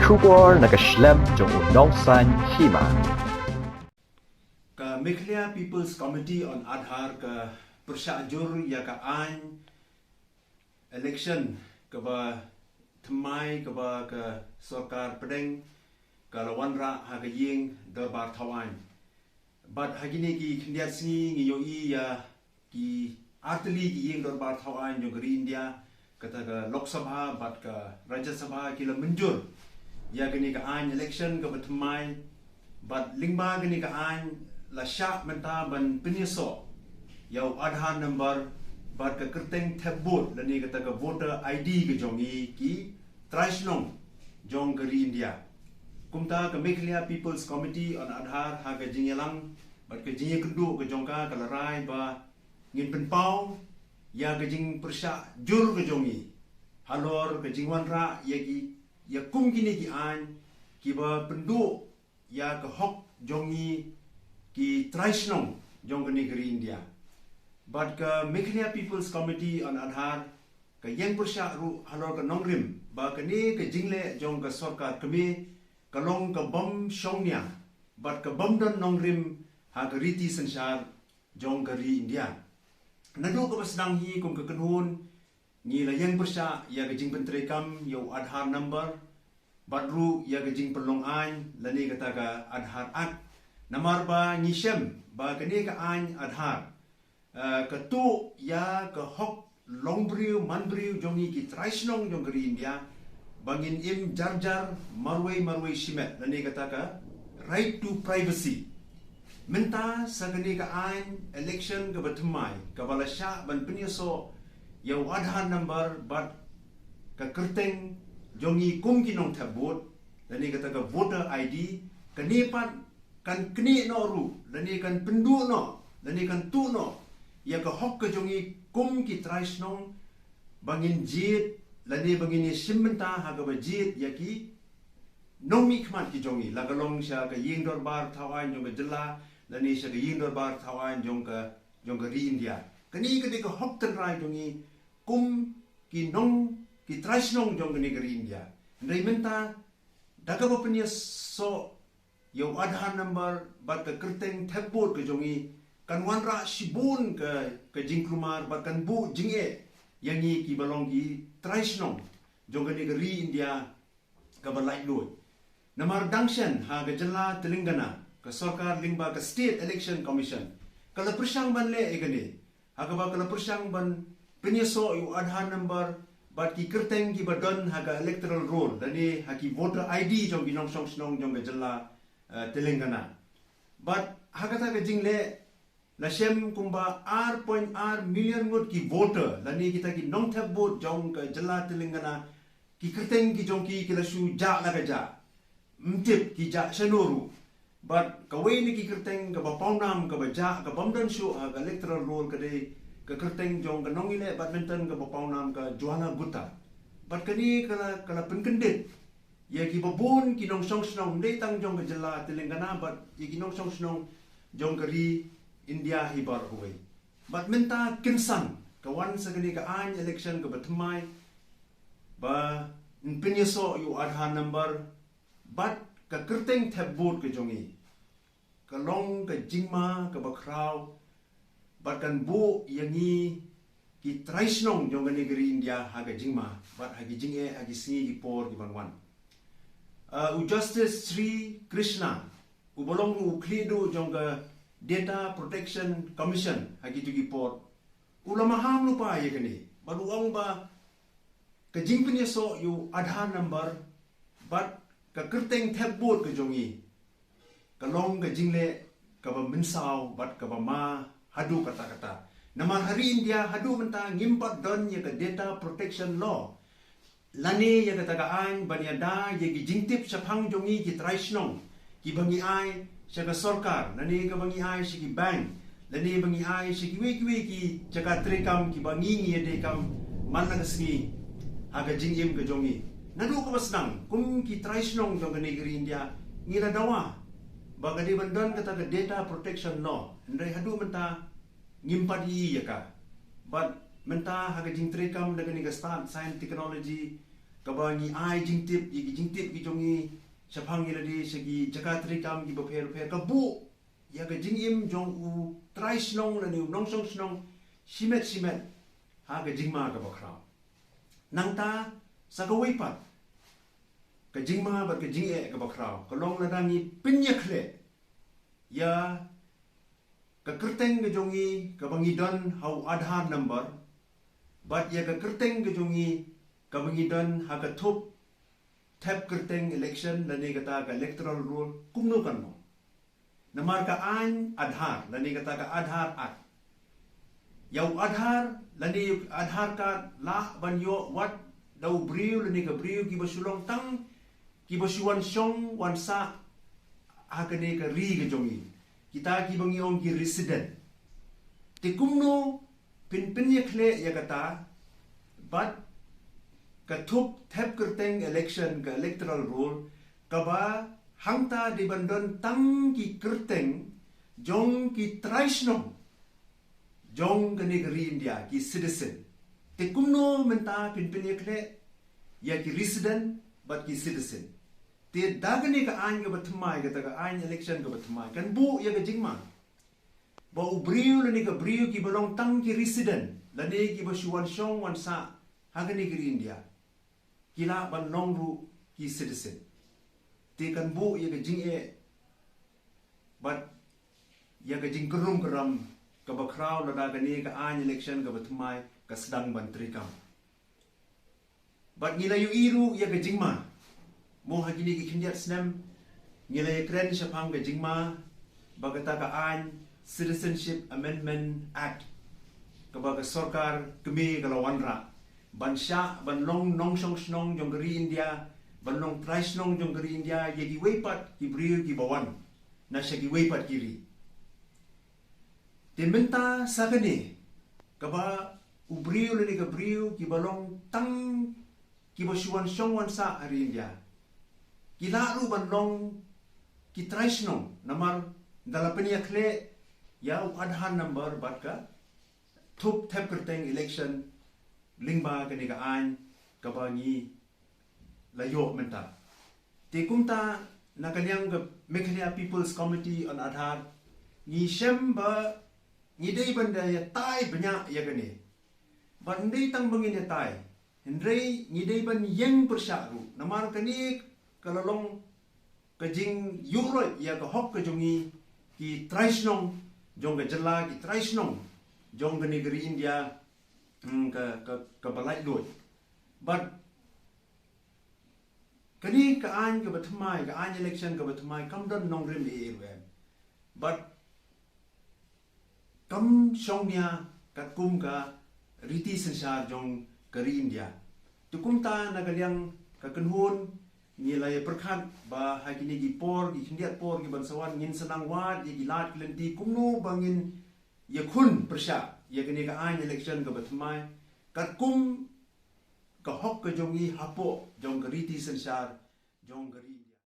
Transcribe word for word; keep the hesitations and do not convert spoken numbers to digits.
Khubor na ka shlem jong u nongsan hima. Ka Meghalaya People's Committee on Aadhaar ka pyrshah jur ïa ka aiñ election kaba thymmai kaba ka sorkar pdeng ka la wanrah ha ka ïing dorbar thaw aiñ. Bad ha kine ki khyndiat sngi ngi ïohi ïa ki artylli ki ïing dorbar thaw aiñ jong ka ri India, kata ka Lok Sabha bad ka Rajya Sabha ki la mynjur ïa kane ka aiñ election kaba thymmai. Bad lyngba kane ka aiñ la shah mynta ban pynïasoh ïa u Aadhaar number bad ka kyrteng thep vote lane kata ka voter I D ka jong ngi ki trai shnong jong ka ri India. Kumta ka Meghalaya People's Committee on Aadhaar ha ka jingïalang bad ka jingïakynduh ka jong ka ka la rai ba ngin pynpaw ïa ka jingpyrshah jur ka jong ngi halor ka jingwanrah ïa ki, ïa kum kine ki aiñ kiba pynduh ïa ka hok jong ngi ki trai shnong jong kane ka ri India. Bad ka Meghalaya People's Committee on Aadhaar ka ïeng pyrshah ruh halor ka nongrim ba kane ka jingleh jong ka sorkar kmie ka long ka bym shongnia bad ka bym don nongrim ha ka riti synshar jong ka ri India. Naduh kaba sdang hi kum ka kynhun ngi la ïeng pyrshah ïa ka jingpyntreikam ïa u Aadhaar number bad ruh ïa ka jingpynlong aiñ lane kata ka Aadhaar Act. Namar ba ngi shem ba kane ka aiñ Aadhaar, eh, ka tuh ïa ka hok longbriew manbriew jong ngi ki trai shnong jong ka ri India ba ngin im jar jar marwei marwei shimet lane kata ka right to privacy. Mynta sa kane ka aiñ election kaba thymmai kaba la shah ban pynïasoh ïa u Aadhaar number bad ka kyrteng jong ngi kum ki nongthep vote lane kata ka voter I D, kane pat kan knieh noh ruh lane kan pynduh noh lane kan tuh noh ïa ka hok ka jong ngi kum ki trai shnong ba ngin jied lane ba ngin ïashim bynta ha kaba jied ïa ki nongmihkhmat ki jong ngi, la ka long sha ka ïing dorbar thaw aiñ jong ka jylla lane sha ka ïing dorbar thaw aiñ jong ka, jong ka ri India. Kane ka dei ka hok tynrai jong ngi kum ki nong, ki trai shnong jong kane ka ri India. Hynrei mynta da kaba pynïasoh ïa u Aadhaar number bad ka kyrteng thep vote ka jong ngi kan wanrah shibun ka, ka jingkulmar bad kan buh jingeh ïa ngi kiba long ki trai shnong jong kane ka ri India kaba laitluid. Namar dang shen ha ka jylla Telangana ka sorkar lyngba ka State Election Commission ka la pyrshang ban leh ïa kane, ha kaba ka la pyrshang ban pynïasoh ïa u Aadhaar number bad ki kyrteng kiba don ha ka electoral roll lane ha ki voter I D jong ki nongshong shnong jong ka jylla, eh, Telangana. Bad ha kata ka jingleh la shem kumba ar point ar million ngut ki voter lane kita ki nongthep vote jong ka jylla Telangana, ki kyrteng ki jong ki ki la shu jah la ka jah. Ym tip ki jah shano ruh. Bad kawei na ki kyrteng kaba pawnam kaba jah, ka bym don shuh ha ka electoral roll ka dei ka kyrteng jong ka nongïaleh badminton kaba pawnam ka Jhuana Gutta. Bad kane ka la, ka la pynkyndit ïa kiba bun ki nongshong shnong, ym dei tang jong ka jylla Telangana bad ïa ki nongshong shnong jong ka ri India hi baroh kawei. Bad mynta kynsan ka wan sa kane ka aiñ election kaba thymmai ba yn pynïasoh ïa u Aadhaar number bad ka kyrteng thep vote ka jong ngi. Ka long ka jingma kaba khraw bad kan buh ïa ngi ki trai shnong jong kane ka ri India ha ka jingma bad ha ki jingeh ha ki sngi ki por ki ban wan. Uh, u Justice Sri Krishna, uba long u khlieh duh jong ka Data Protection Commission ha kito ki por, u la maham lypa ïa kane bad u ong ba ka jingpynïasoh ïa u Aadhaar number bad ka kyrteng thep vote ka jong ngi ka long ka jingleh kaba mynsaw bad kaba ma haduh katta katta. Namar ha ri India haduh mynta ngim pat don ïa ka Data Protection Law lane ïa kata ka aiñ ban ïada ïa ki jingtip shaphang jong ngi ki trai shnong kiba ngi ai sha ka sorkar lane kaba ngi ai sha ki bank lane ba ngi ai sha kiwei kiwei ki jaka treikam kiba ngi ngi ïadei kam man la ka sngi ha ka jingim ka jong ngi. Naduh kaba sdang kum ki trai shnong jong kane ka ri India ngi la dawa ba ka dei ban don kata ka Data Protection Law, hynrei haduh mynta ngim pat ïohi ïa ka. Bad mynta ha ka jingtreikam da kane ka stad science technology kaba ngi ai jingtip ïa ki jingtip ki jong ngi shaphang ïa lade sha ki jaka treikam kiba pher pher, ka buh ïa ka jingim jong u trai shnong lane u nongshong shnong shimet shimet ha ka jingma kaba khraw. Nangta sa kawei pat ka jingma bad ka jingeh kaba khraw ka long lada ngi pynïakhleh ïa ka kyrteng ka jong ngi kaba ngi don ha u Aadhaar number bad ïa ka kyrteng ka jong ngi kaba ngi don ha ka thup thep kyrteng election lane kata ka electoral roll, kumno kan long? Namar ka aiñ Aadhaar lane kata ka Aadhaar Act, ïa u Aadhaar lane Aadhaar card lah ban ïoh wat da u briew lane ka briew kiba shu long tang, kiba shu wan shong wan sah ha kane ka ri ka jong ngi, kita kiba ngi ong ki resident. Te kumno phin pynïakhleh ïa kata bad ka thup thep kyrteng election, ka electoral roll, kaba hangta dei ban don tang ki kyrteng jong ki trai shnong jong kane ka ri India, ki citizen. Te kumno mynta phin pynïakhleh ïa ki resident bad ki citizen? Te da kane ka aiñ kaba thymmai, kata ka aiñ election kaba thymmai, kan buh ïa ka jingma ba u briew lane ka briew kiba long tang ki resident lane kiba shu wan shong wan sah ha kane ka ri India, ki lah ban long ruh ki citizen. Te kan buh ïa ka jingeh bad ïa ka jingkyrrum kyrram kaba khraw lada kane ka aiñ election kaba thymmai ka sdang ban treikam. Bad ngi la ïohi ruh ïa ka jingma, mo ha kine ki khyndiat snem ngi la ïakren shaphang ka jingma ba kata ka aiñ Citizenship Amendment Act, kaba ka sorkar kmie ka la wanrah ban shah ban long nongshong shnong jong ka ri India, ban long trai shnong jong ka ri India ïa kiwei pat ki briew kiba wan na sha kiwei pat ki ri. Te mynta sa kane kaba u briew lane ka briew kiba long tang kiba shu wan shong wan sah ha ri India ki lah ruh ban long ki trai shnong namar da la pynïakhleh ïa u Aadhaar number bad ka thup thep kyrteng election lyngba kane ka aiñ kaba ngi la ïoh mynta. Te kumta na ka liang ka Meghalaya People's Committee on Aadhaar ngi shem ba ngi dei ban da ïatai bniah ïa kane. Bad ym dei tang ba ngin ïatai, hynrei ngi dei ban ïeng pyrshah ruh namar kane ka la long ka jingïuhroit ïa ka hok ka jong ngi ki trai shnong jong ka jylla, ki trai shnong jong kane ka ri India, mm, ka, ka, kaba laitluid. Bad kane ka aiñ kaba thymmai, ka aiñ election kaba thymmai kam don nongrim ei ei ruh em. Bad kam shong nia katkum ka riti synshar jong ka ri India. Te kumta na ka liang ka kynhun ngi la ïa pyrkhat ba ha kine ki por, ki khyndiat por kiban sa wan ngin sa nang wad ïa ki lad ki lynti kumno ba ngin ïakhun pyrshah ïa kane ka aiñ election kaba thymmai katkum ka hok ka jong ngi hapoh jong ka riti synshar jong ka ri.